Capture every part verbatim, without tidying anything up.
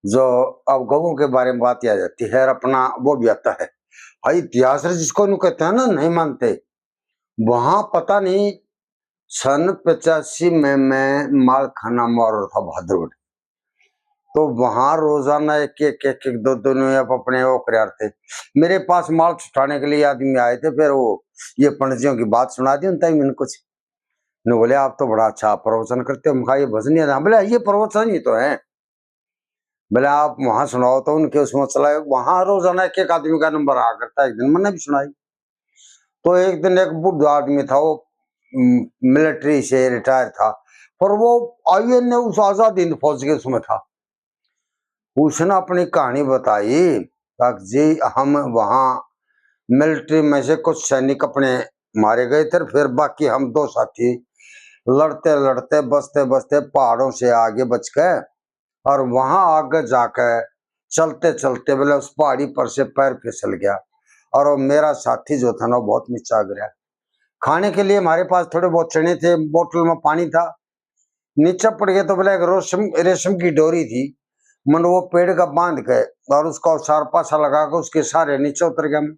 जो अब गऊओं के बारे में बात ही आ जाती है, और अपना वो भी आता है। हाँ, इतिहास जिसको नु कहते हैं ना, नहीं मानते, वहां पता नहीं सन पचासी में मैं मालखाना मारो था भादरवट। तो वहां रोजाना एक एक एक एक दो दो न्यू आप अपने वो कर थे। मेरे पास माल छुटाने के लिए आदमी आए थे, फिर वो ये पंडित जी की बात सुना दी उन टाइम इनको। ने बोले, "आप तो बड़ा अच्छा प्रवचन करते हो।" हम कहा, "ये भजन नहीं है।" बोले, "ये प्रवचन ही तो है।" बोले, "आप वहां सुनाओ।" तो उनके उसमें चला, वहां रोजाना एक एक आदमी का नंबर आ करता, एक दिन मैंने भी सुनाई। तो एक दिन एक बूढ़ा आदमी था, वो मिलिट्री से रिटायर था, पर वो आईएनए, उस आजाद हिंद फौज के उसमें था। उसने अपनी कहानी बताई, "काक जी, हम वहां मिलिट्री में से कुछ सैनिक अपने मारे गए थे, फिर बाकी हम दो साथी लड़ते लड़ते, बचते बचते पहाड़ों से आगे बच गए, और वहां आगे जाकर चलते चलते बोले उस पहाड़ी पर से पैर फिसल गया, और वो मेरा साथी जो था ना, वो बहुत नीचा गिरा। खाने के लिए हमारे पास थोड़े बहुत चने थे, बोतल में पानी था, नीचे पड़ गए।" तो बोला एक रेशम, रेशम की डोरी थी, मन वो पेड़ का बांध के और उसका उसार पासा लगा के उसके सारे नीचे उतर गया मैं।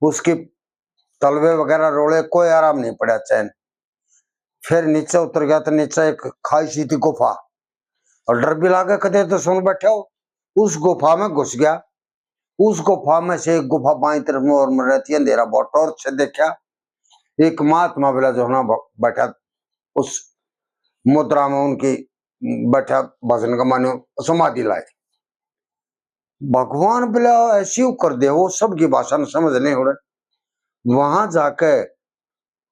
उसकी तलवे वगैरह रोले, कोई आराम नहीं पड़ा चैन। फिर नीचे उतर गया तो नीचे एक खाई सी थी गुफा, और डर भी लागे, कदे तो सुन बैठे हो। उस गुफा में घुस गया। उस गुफा में से एक गुफा बाईं तरफ में और में रहती है, अंधेरा बहुत, टॉर्च से देखा, एक महात्मा बोला जो ना ब-, बैठा, उस मुद्रा में उनकी बैठा, भजन का मान्यो समाधि लाए। भगवान बोला ऐसी कर दे, वो सबकी भाषा में समझ नहीं हो रहा। वहां जाके,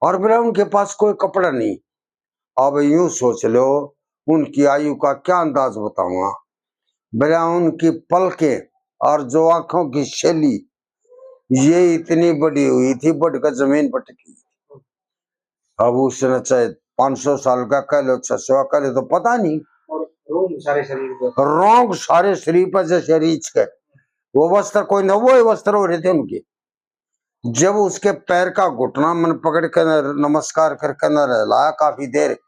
और बोला उनके पास कोई कपड़ा नहीं। अब यूं सोच लो, उनकी आयु का क्या अंदाज बताऊंगा। बोला उनकी पलकें और जो आंखों की शैली, ये इतनी बड़ी हुई थी, बढ़कर जमीन पर टिकी। अब उसने चाहे पाँच सौ साल का कह लो, छह सौ का कह लो, तो पता नहीं। और रोंग सारे शरीर पर। रोंग सारे शरीर पर जैसे रीछ के। वो वस्त्र कोई ना, वो ही वस्त्र हो रहे थे उनके। जब उसके पैर का घुटना मन पकड़ के न-, नमस्कार करके न रहलाया काफी देर,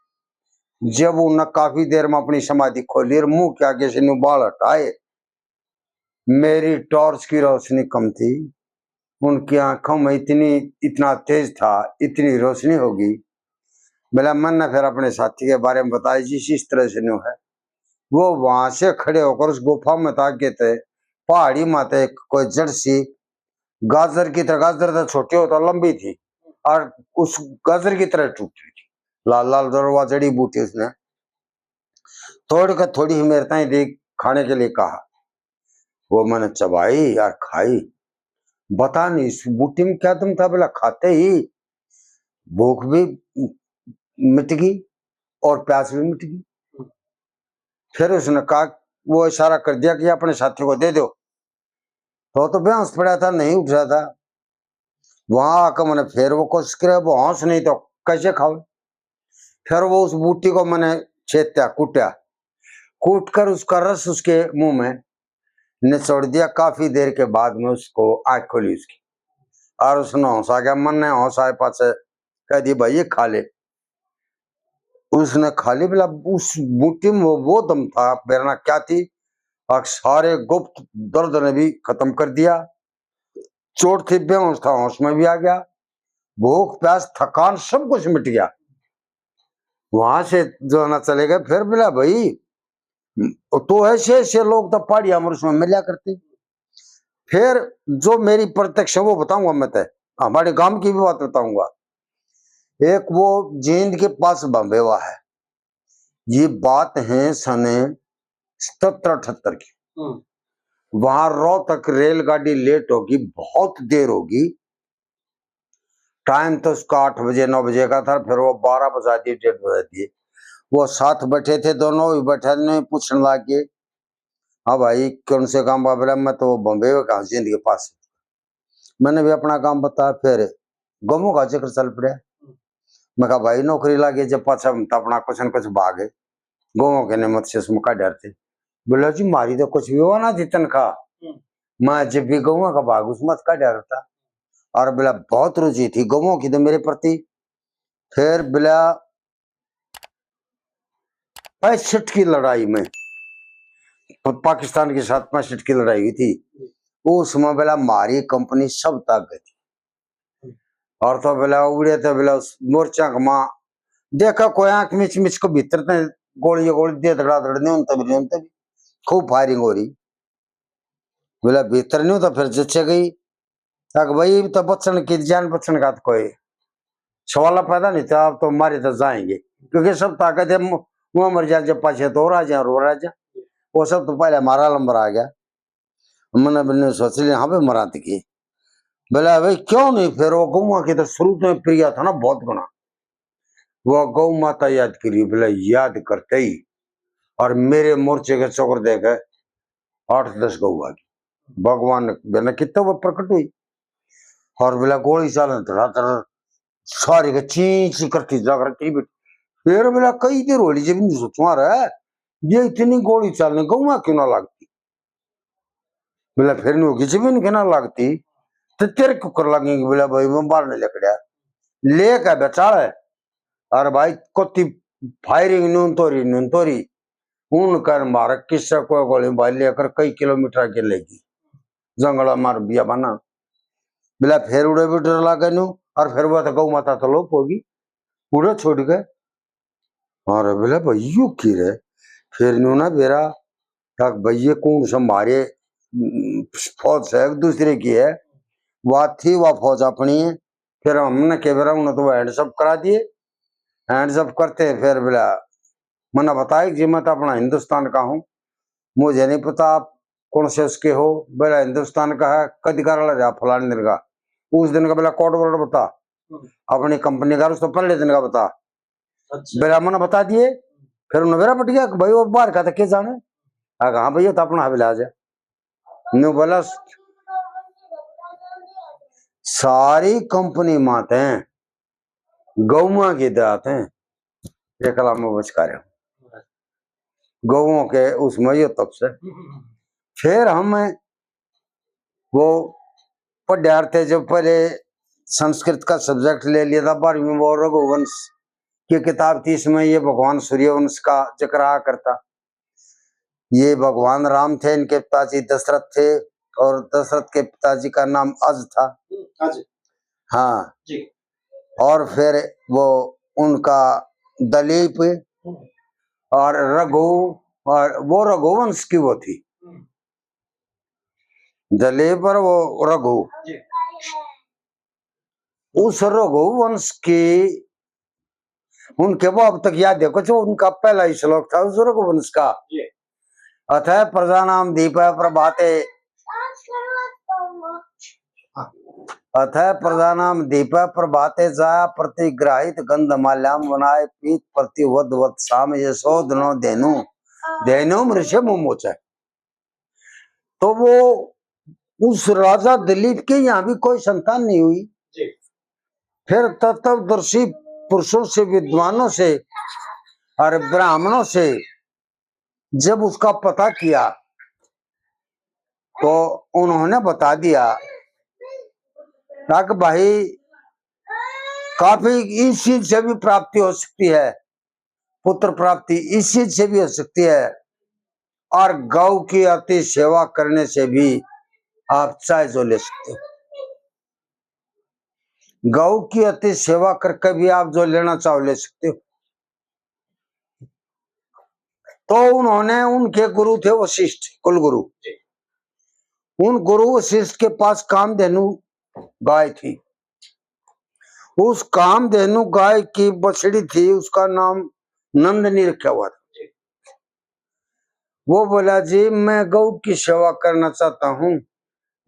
जब उन्हें काफी देर में अपनी समाधि खोली और मुंह के आगे से न्यू बाल हटाए, मेरी टॉर्च की रोशनी कम थी, उनकी आंखों में इतनी, इतना तेज था, इतनी रोशनी होगी। बोला, मैंने फिर अपने साथी के बारे में बताया, जिस इस तरह से न्यू है। वो वहां से खड़े होकर उस गुफा में ताकते थे, पहाड़ी माते कोई जड़ सी गाजर की तरह, गाजर तो छोटी होता, लंबी थी, और उस गाजर की तरह टूट रही थी। लाल लाल दरवा जड़ी बूटी उसने तोड़ के थोड़ी ही मेरे ताई दी, खाने के लिए कहा। वो मैंने चबाई और खाई। बता नहीं इस बूटी में क्या दम था, बोला खाते ही भूख भी मिट गई और प्यास भी मिट गई। फिर उसने कहा, वो इशारा कर दिया कि अपने साथी को दे दो। तो, तो बेहोश पड़ा था, नहीं उठ रहा था। वहां आकर मैंने फिर वो कोशिश किया, वो होश नहीं तो कैसे खावे। फिर वो उस बूटी को मैंने छेदता, कूटा, कूट कर उसका रस उसके मुंह में निचोड़ दिया। काफी देर के बाद में उसको आंख खोली उसकी, और उसने होश आ गया। मन ने होश आए पाछे कह दी, भाई ये खा ले। उसने खा ली। बोला उस बूटी में वो, वो दम था, प्रेरणा क्या थी, और सारे गुप्त दर्द ने भी खत्म कर दिया। चोट थी, बेहोश था, होश में भी आ गया। भूख प्यास थकान सब कुछ मिट गया। वहां से जो है ना चले गए। फिर बोला भाई, तो ऐसे ऐसे लोग तो पहाड़िया में उसमें मिला करते। फिर जो मेरी प्रत्यक्ष है वो बताऊंगा मैं, तो हमारे गांव की भी बात बताऊंगा। एक वो जींद के पास बम्बेवा है, ये बात है सन सतहत्तर अठहत्तर की। हम्म। वहां रोहतक रेलगाड़ी लेट होगी, बहुत देर होगी। टाइम तो उसका आठ बजे, नौ बजे का था, फिर वो बारह बजा दिए, डेढ़ बजा दिए। वो साथ बैठे थे दोनों, भी बैठे ने पूछने लग गए, हाँ भाई, कौन से काम का? बोला, मैं तो बम्बई का जींद के पास। मैंने भी अपना काम बताया, फिर गमों का जिक्र चल पड़ा। मैं कहा, भाई, नौकरी लागे जब पाछा हम तो अपना कुछ न कुछ भाग गमों के निमित्त से उसमें काढ़ डरते। बोला, जी, मारी तो कुछ भी हुआ ना थी तनख्वाह, हम्म। मैं जब भी गमों का भाग उसमें काढ़ डरता। और बोला, बहुत रुचि थी गमों की तो मेरे प्रति। फिर बोला, पैंसठ की लड़ाई में पाकिस्तान के साथ पैंसठ की लड़ाई हुई थी, उसमें बोला हमारी कंपनी सब तक गई थी। और तो बोला उड़े तो बोला मोर्चा का माँ देखा कोई आंख मिच मिच को भीतर ते गोली गोली दे दड़ा दड़ न्यून तभी न्यून तभी खूब फायरिंग हो रही। बोला भीतर न्यू तो फिर जच्चे गई तक भाई तो बचन की जान बचन का तो कोई सवाल पैदा नहीं था। अब तो मारे तो जाएंगे क्योंकि सब ताकत है। वो मर जा जब पाछे तो और आ जा और आ जा। वो सब तो पहले हमारा नंबर आ गया। मैंने मैंने सोच लिया हाँ भाई मरा थी। बोला भाई क्यों नहीं? फिर वो गौवा की तो शुरू तो प्रिया था ना बहुत गुना। वो गौ माता याद करी। बोला याद करते ही और मेरे मोर्चे के चौकर देखे आठ दस गौ आ गई। भगवान ने कितना वो प्रकट हुई। और बोला गोली चालन धड़ाधड़ सारी के चीं चीं करती जाकर की बेटी। फिर बोला कई देर हो ली जब नहीं सोचवा रहा ये इतनी गोली चालने गौवा क्यों ना लगती? बोला फिर नहीं होगी जब इनके ना लगती तो तेरे क्यों कर लगेंगे? बोला भाई मैं बाहर नहीं लकड़िया लेकर बेचाल है। और भाई कोती फायरिंग न्यून तोरी न्यून तोरी उन कर मार किस्सा कोई गोली भाई लेकर कई किलोमीटर आगे लेगी जंगला मार बिया बना। बोला फिर उड़े भी डर लागे न्यू और फिर वो तो गौ माता तो लोप होगी उड़े छोड़ के। और बोला भाई यू की रे? फिर न्यू ना बेरा तक भाई ये कौन सा मारे फौज से एक दूसरे की है। वह थी वह फौज अपनी है। फिर हमने के बेरा उन्हें तो हैंड्सअप करा दिए। हैंड्सअप करते हैं फिर बोला मना बताए जी मैं तो अपना हिंदुस्तान का हूँ। मुझे नहीं पता आप कौन से उसके हो। बोला हिंदुस्तान का है कद कर रहा फलाने दिन का। उस दिन का बोला कोड वर्ड बता अपनी कंपनी का उसको पहले दिन का बता। अच्छा। बेरा मना बता दिए। फिर उन्हें बेरा पट गया भाई वो बाहर का तो के जाने। हाँ भैया तो अपना हवेला आ जा। न्यू बोला सारी कंपनी माते गौवा की दात हैं। ये कलाम में बचका रहे गौवों के उसमें ये तप से। फिर हम वो पढ़ार थे जब पहले संस्कृत का सब्जेक्ट ले लिया था बारहवीं में वो रघुवंश की किताब थी इसमें ये भगवान सूर्यवंश का जिक्र आ करता। ये भगवान राम थे इनके पिताजी दशरथ थे और दशरथ के पिताजी का नाम अज था। अज। हाँ जी। और फिर वो उनका दलीप और रघु और वो रघुवंश की वो थी। दलीप और वो रघु उस रघुवंश की उनके वो अब तक याद है कुछ उनका पहला ही श्लोक था उस रघुवंश का। अथ प्रजानाम दीप प्रभाते अथ प्रजानाम दीप प्रभाते जा प्रतिग्राहित गंध माल्याम वनाय पीत प्रतिवद वत्साम यशोधनो धेनु धेनु मृषे मुमोच। तो वो उस राजा दिलीप के यहाँ भी कोई संतान नहीं हुई। फिर तत्वदर्शी पुरुषों से विद्वानों से और ब्राह्मणों से जब उसका पता किया तो उन्होंने बता दिया कि भाई काफी इस चीज से भी प्राप्ति हो सकती है पुत्र प्राप्ति इस चीज से भी हो सकती है और गौ की अति सेवा करने से भी आप चाहे जो ले सकते हो। गौ की अति सेवा करके भी आप जो लेना चाहो ले सकते हो। तो उन्होंने उनके गुरु थे वशिष्ठ कुलगुरु। उन गुरु वशिष्ठ के पास कामधेनु गाय थी। उस कामधेनु गाय की बछड़ी थी उसका नाम नंदनी रखा हुआ था। वो बोला जी मैं गौ की सेवा करना चाहता हूँ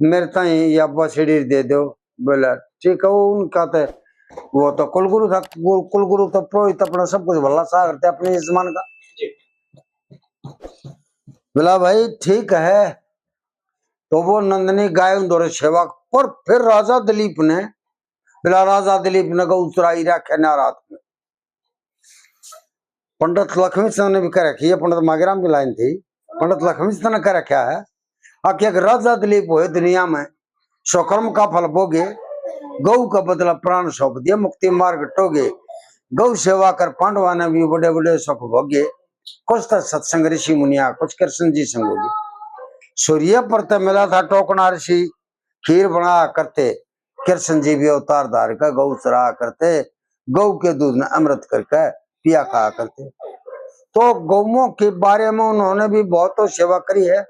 मेरे ताई या बछड़ी दे दो। बोला ठीक है वो उनका तो वो तो कुलगुरु था। कुलगुरु तो पुरोहित अपना सब कुछ भला सा करते अपने यजमान का। बोला भाई ठीक है। तो वो नंदनी गाय उन दोनों सेवा पर फिर राजा दिलीप ने बोला राजा दिलीप ने गौ चराई रखे ना रात में। पंडित लक्ष्मी चंद ने भी कह रखी है पंडित मांगेराम की लाइन थी। पंडित लक्ष्मी चंद ने कह रखा है आके एक राजा दिलीप हुए दुनिया में स्वकर्म का फल भोगे गौ का बदला प्राण सौंप दिया मुक्ति मार्ग टोगे। गौ सेवा कर पांडवा ने भी बड़े बड़े सुख भोगे। कुछ तो सत्संग ऋषि मुनिया, कुछ कृष्ण जी संग होगी। सूर्य पर तो मिला था टोकना ऋषि, खीर बना करते, कृष्ण जी भी अवतार धार कर गौ चरा करते, गौ के दूध ने अमृत करके पिया खाया करते। तो गौओं के बारे में उन्होंने भी बहुत तो सेवा करी है।